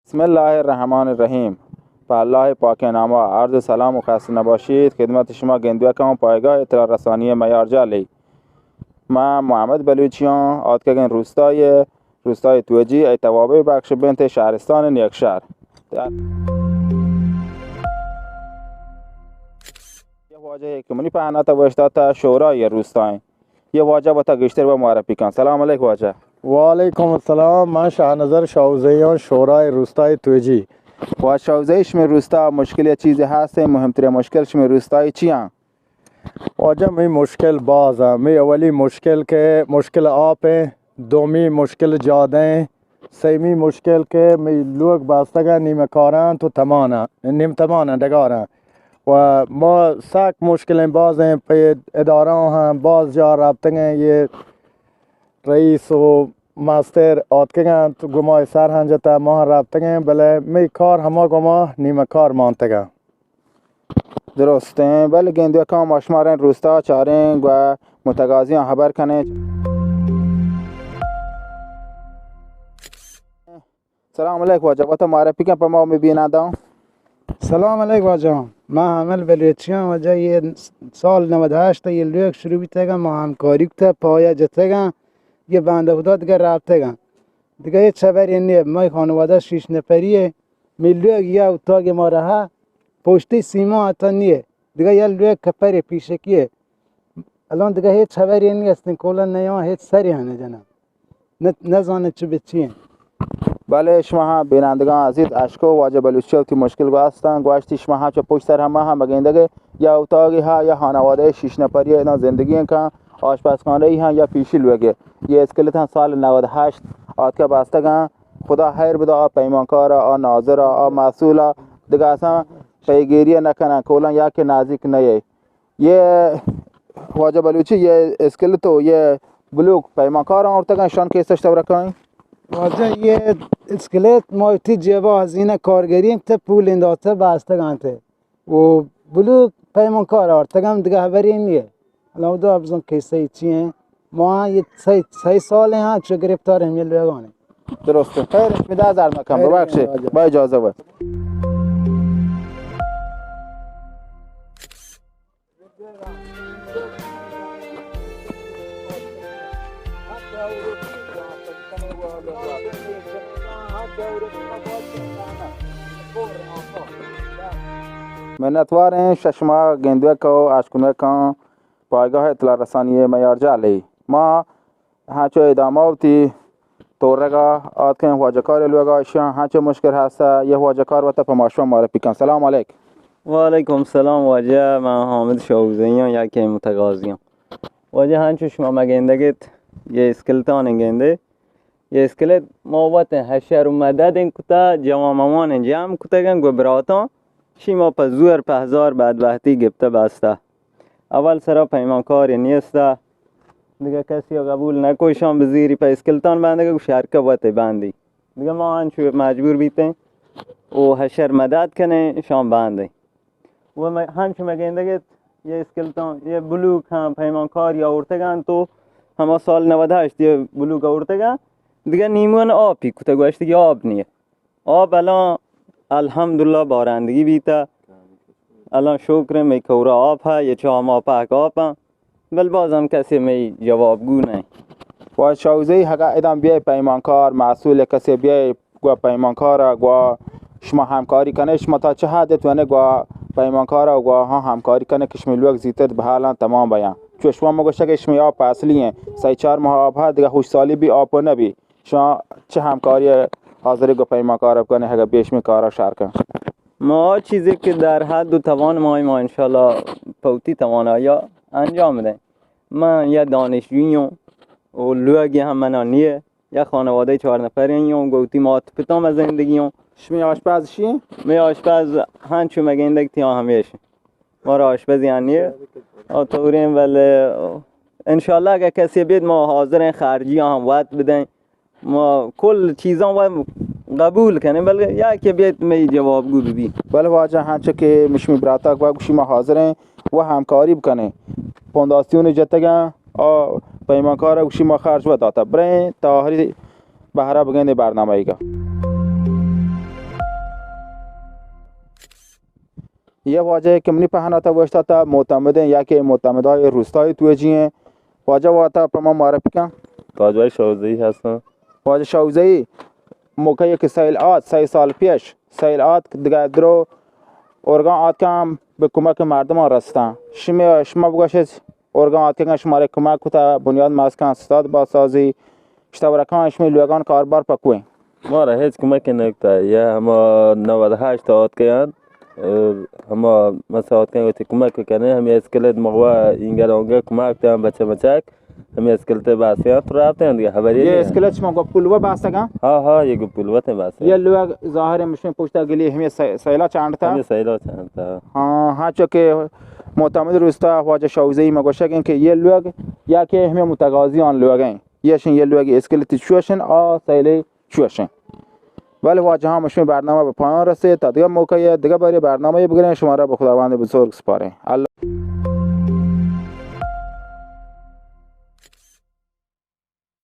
بسم الله الرحمن الرحیم. په الله پاکیں ناما عرض سلام و خسته نباشید خدمت شما گندوکان پایگاه اطلاع رسانی میار جعلی. من محمد بلوچیان، آتکگیں روستای، روستای توجی، ای توابع بخش بنت شهرستان نیکشهر. یه واجه که منی پهنات وشتات شورای روستای. یه واجه وتا گیشتر و معرفی کن. سلام علیک واجه. وعلیکم السلام، من شاهنظر شاوزیان، شورای روستای توجی. واجه شاوزی، شمی روستا مشکل یا چیزی هست؟ مهمترین مشکل شمی روستای چی هم؟ واجہ، مئی مشکل باز ایں. مئی اولی مشکل کہ مشکل آپ ایں، دومی مشکل جادہ ایں، سیمی مشکل کہ مئی لوگ بستگ ایں، نیمہ کاراں تو تمانا، نیم تمانا ڈگاراں. و ما سک مشکلیں باز ایں، پہ ادارہ ہم باز جا رابطگ ایں، یہ رئیس و مستر آتکگ اَنت، گوں ما سر ہم جتا، ما ہم رابطگ ایں، بلے مئی کار ہما گوں ما نیمہ کار مانتگ ایں. درستیں، بلے گندوکاں ما شماریں روستا چاریں گوں متقاضیاں خبر کنیں. سلام علیک واجہ، وتا معرفی کن پہ ما مئے بیننداں. سلام علیک واجہ، من حامد بلوچیاں. واجہ، یہ سال نود ہشت یہ لوگ شروع بیتگا، ما ہمکاری کتا، پایا جتگا، یہ بندہ خدا دگہ رابطگا. دگہ ہچ خبری نیہ. مئی خانوادہ شیش نفریہ، مئی لوگ یا اتاق ما رہا، پشتی سیما حتی نیہ. دگہ یا لوگ کپر پیشکیہ. الان دگہ ہچ خبری نیستیں، کلا نیاں ہچ سری ہنہ جنا. نہ، نزانہ چہ بچی ایں. بلے شما ہاں بینندگان عزیز، اشکو واجہ بلوچی وتی مشکل گواستاں، گوشتی شما ہاں چہ پشت سر ہما ہم بگندگے یا اتاقی ہا یا خانوادہ شیش نفری ادا زندگی کن، آشپزخانہ ای ہاں یا پیشی لوگے. یہ اسکلت ہاں سال نود ہشت آتکا بستگاں. خدا خیر بدا آ پیمانکارا، آ ناظرا، آ مسئولا، دگہ اساں پیگیری نکنن، کولاں یا کہ نزیک نیے. یہ واجہ بلوچی، یہ اسکلت و یہ بلوک پیمانکار آورتگن، شان کیسش تو رکھائیں؟ واجہ، یہ اسکلت ما وتی جیبا ہزینہ کارگری انت، پول انداتا بستگانتے. و بلوک پیمانکار آورتگن، دگہ خبری نیہ. اللہ دا بزن کیسے چی ایں. ما یہ سہ، سہ سال ایں ہاں چو گرفتار ہمیں لوگانے. درست. خیر، شما دہ ہزار مکن، خیر، ببخشے، واجہ. با اجازہ بس. منتوار ایں شہ شما گندوک و اشکنوکاں پایگاہ اطلاع رسانی میار جعلی. ما ہنچو ادامہ وتی تورگا آتکیں واجکار لوگا، اشیاں ہنچو مشکل ہستا، یہ واجکار وتا پہ ما شما معرفی کن. سلام علیک. وعلیکم السلام واجہ، من حامد شاہوزیاں، یکے متقاضیاں. واجہ، ہنچو شما مگندگت یہ اسکلتان گندے، یہ اسکلت ما وت حشر و مدد کتا، جوان موان جمع کتگن گو براتاں، شی ما پہ زور پہ ہزار بدبختی گپتہ بستا. اول سرا پیمانکاری نیستا، دگہ کسی قبول نکو شان بزیری، پہ اسکلتان بندگہ گو شرکہ وت بندی. دگہ ما انچو مجبور بیتیں و حشر مدد کنیں شان بندیں. و مہ، ہنچ مگندگت یہ اسکلتان، یہ بلوک ہم پیمانکاری آورتگن تو ہما سال نود ہشت یہ بلوک آورتگن، دگہ نیمون آپی کتہ، گوشت کہ آب نیہ. آب الان الحمدللہ بارندگی بیتہ، الان شکر مئی کورا آپ ہے، یہ چاہ ما پاک آپ ہیں، بل باز ہم کسی مئی جواب گو نہیں. و شاوزی اگہ ادام بیای پیمانکار، مسئول کسی بیای گوا پیمانکار گوا شما ہمکاری کنے، شما تا چہ حد تونے گوا پیمانکار گوا ہاں ہمکاری کنے کہ شما لوگ زیتر بحالان تمام بیان؟ چو شما مگوشہ کہ شما آپ اصلی ہیں، سہ چار ماہ آپ ہے، دگہ خوش سالی بھی آپ نبی. شما چہ ہمکاری حاضری گو پیمانکار بکنے، اگہ بیش میں کارا شار کن؟ ما چیزی کہ در حد و توان ما، ما انشاءاللہ پوتی توانایا انجام دیں. من یا دانشجویی ہوں و لوگی ہم منا نیه، یا خانواده چهار نفری ہوں، گوتی مات پتا ما زندگی ہوں. شمی آشپز شی؟ می آشپز هنچو مگندگ تیا همیش. مارا آشپزی انیه. آ طورین ولی انشاءاللہ اگه کسی بید ما حاضرین خرجی هم وت بدین. ما کل چیزان و قبول کنین، بلکه یکی بید می جوابگو ببی. بله واجه، هنچه که مشمی براتا گوا گوشی ما حاضرین و همکاری بکنین. فونداسیون جتگن، آ پیمانکار گوشی ما خرج و داتا. برین تا آخری بهره بگین برنامه ایگا. یه واجه که منی پهنا تا وشتا تا معتمدین، یکی معتمدای روستای توجیه. واجه واتا په ما معرفی کن. تاجوی شاوزی هستم. واجه شاوزی، موقعی که سیل آت، سه سال پیش سیل آت، دیگه درو ارگان آت کم به کمک مردمان رستن. شما، شما بگوشید ارگان آت کن شما را کمک کتا، بنیاد مسکن، استاد بازسازی، اشتبرکان شما لوگان کاربار پکوین. ما را هیچ کمک نکتا. یا هما نود و هشت آت کن، هما مثلا آت کن وتی کمک کنه، همی اسکلت مغوا اینگر آنگر کمک تن بچه مچک. همی اسکلت بحثیان تو رابطه هم دیگه خبری یه نیه. اسکلت شما گو پولوه بحثگا؟ ها، ها، یه گو پولوه تن بحث. یه لوگ ظاهر مشین پشت گلی همی سیلا چانڈتا؟ همی سیلا چانڈتا. ها، ها، چو که معتمد روستا واجه شاوزی مگوشگن که یه لوگ یا که همی متقاضی آن لوگن. یشن یه لوگ اسکلتی چوشن، آ سیلی چوشن. بله واجه ها، مشین برنامه به پایان رسید. تا دیگه موقع، دیگه باری برنامه بگرین. شما را به خداوند بزرگ سپارین. الله.